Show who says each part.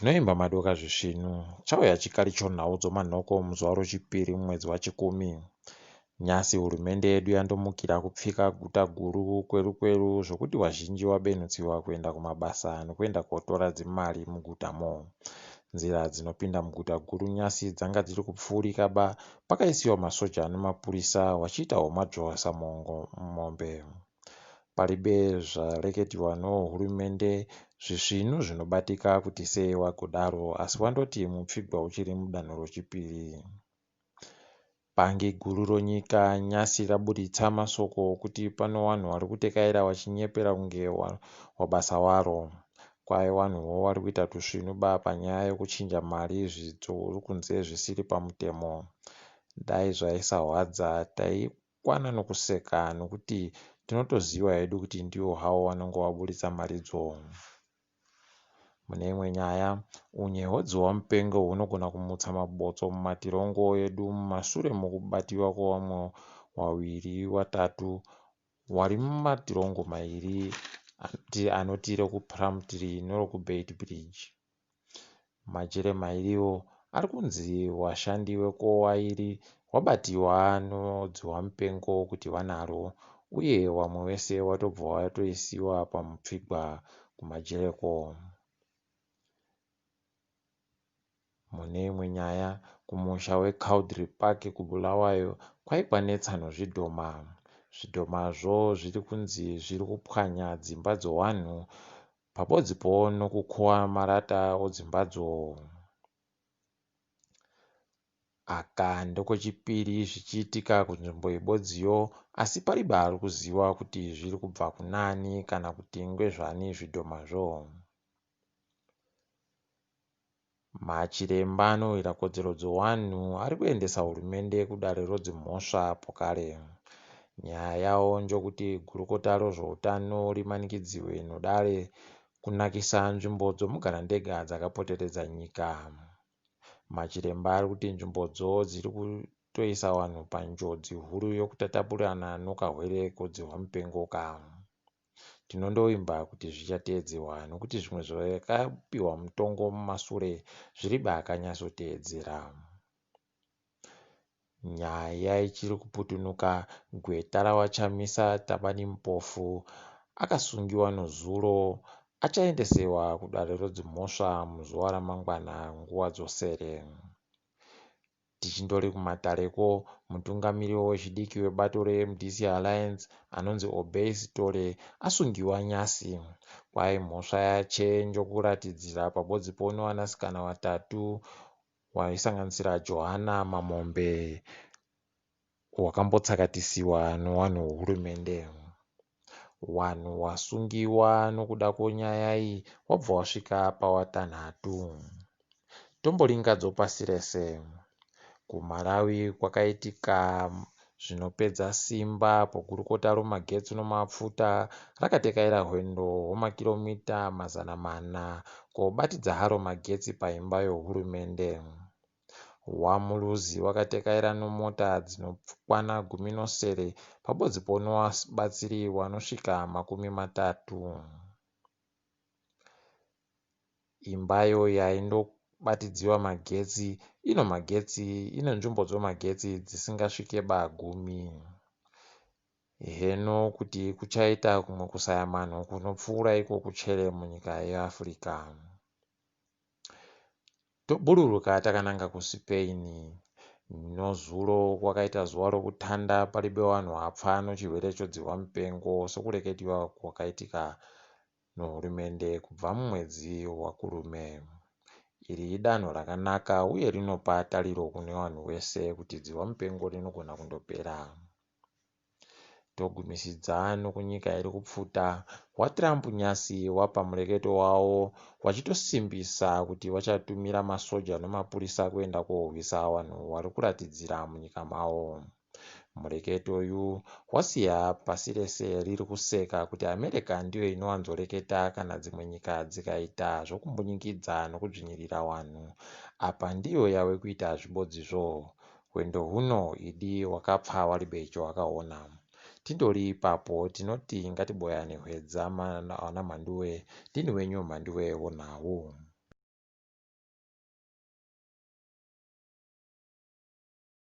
Speaker 1: Tinoimba madoka zvisvinu. Chauya chikari chonhau dzomanhoko muzuva rochipiri mumwedzi waChikumi. Nyasi hurumende yedu yandomukira kupfika guta guru kweru kweru zvokuti wazhinji wabenutsiwa kuenda kumabasa nokuenda kotora dzimari mugutamo. Nzira dzinopinda muguta guru nyasi dzanga dziri kupfuurika ba pakaisiwa masoja nemapurisa wachiita hwemadzvosa mombe. Paribe zvareketiwa nohurumende zvisvinu zvinobatika kuti sei wagodaro asi wandoti mupfigwa uchiri mudanho rochipiri. Bhangi guru ronyika nyasi raburitsa masoko okuti pano wanhu wari kutekaira wachinyepera kunge wabasa waro. Kwai wanhuwo wari kuita tusvinu ba panyaya yokuchinja mari zvidzo kunze zvisiri pamutemo. Dai zvaisahwadza taikwana nokuseka nokuti tinotoziva hedu kuti ndiwo hawo wanonge waburitsa maridzo. Mune imwe nyaya, unye hwedzihwamupengo hunogona kumutsa mabotso mumatirongo edu mumashure mokubatiwa kwevamwe waviri watatu wari mumatirongo mairi anoti rekuPlumtree nerokuBeitbridge. Majere mairiwo ari kunzi washandi wekowairi wabatiwa nodzihwamupengo kuti vanaro uye vamwe vese watobva watoisiwa pamupfigwa kumajereko. Mune imwe nyaya, kumusha weCowdray Park kuBulawayo kwaikwanetsa nozvidhoma. Zvidhomazvo zviri kunzi zviri kupwanya dzimba dzowanhu pabodzipo nokukowa marata odzimbadzo. Aka ndokwechipiri zvichiitika kunzvimbo ibodziyo asi paribe ari kuziva kuti zviri kubva kunaani kana kuti ngezvani zvidhomazvo. Machiremba anorwira kodzero dzevanhu ari kuendesa hurumende kudare rodzimhosva pokare. Nyaya yavo ndeyokuti gurukota rezveutano rimanikidziwe nedare kunakisa nzvimbo dzomugarandega dzakapoteredza nyika. Machiremba ari kuti nzvimbodzo dziri kutoisa vanhu panjodzi huru yokutatapurirana nokahwere kodzihwa mupengo ka. Tinondovimba kuti zvichateedzewa nokuti zvimwe zvakapiwa mutongo mumasure zviri bakanyatsoteedzera. Nyaya ichiri kuputunuka gweta raVaChamisa Thabani Mpofu akasungiwa nezuro achaendesewa kudare redzimhosva muzuva ramangwana nguva dzosere. Tichindori kumatareko, mutungamiri wechidiki webato reMDC Alliance anonzi Obey Sithole asungiwa nyasi. Kwai mhosva yache ndokuratidzira pabodzipo nevanasikana vatatu waisanganisira Johanna Mamombe wakambotsakatisiwa nevanhu vehurumende. Vanhu vasungiwa nokuda kwenyaya iyi wabva wasvika pawatanhatu. Tomboringadzo pasi rese. KuMalawi kwakaitika zvinopedza simba apo gurukota remagetsi nemafuta rakatekaira hwendo hwemakiromita 400 kobatidza haro magetsi paimba yehurumende. WaMuluzi wakatekaira nemota dzinokwana 17 pabodzipo nevabatsiri vanosvika 30. Imbayo yaindobatidziwa magetsi ino magetsi ine nzvimbo dzemagetsi dzisingasvike ba gumi. Heno kuti kuchaita kumwe kusaya manhu kunopfuura ikoku chere munyika yeAfrica. Tobhururuka takananga kuSpain. Nozuro kwakaita zuva rokutanda paribe vanhu vafa nochirwere chodzihwa mupengo sokureketiwa kwakaitika nohurumende kubva mumwedzi waKurume. Iri idanho rakanaka uye rinopa tariro kune vanhu vese kuti dzihwa mupengo rinogona kundopera. Togumisidza nokunyika iri kupfuta waTrump nyasi wapa mureketo wavo wachitosimbisa kuti vachatumira masoja nemapurisa kuenda korwisa vanhu vari kuratidzira munyika mavo. Mureketo uyu wasiya pasi rese riri kuseka kuti America ndiyo inowanzoreketa kana dzimwe nyika dzikaita zvokumbunyikidza nokudzvinyirira vanhu. Apa ndiyo yave kuita zvibodzizvo. Hwendo huno idi wakapfa waribe chawakaona. Tindori ipapo tinoti ngatiboyane hwedza vana Mhanduwe ndini wenyu Mhanduwe wonhau.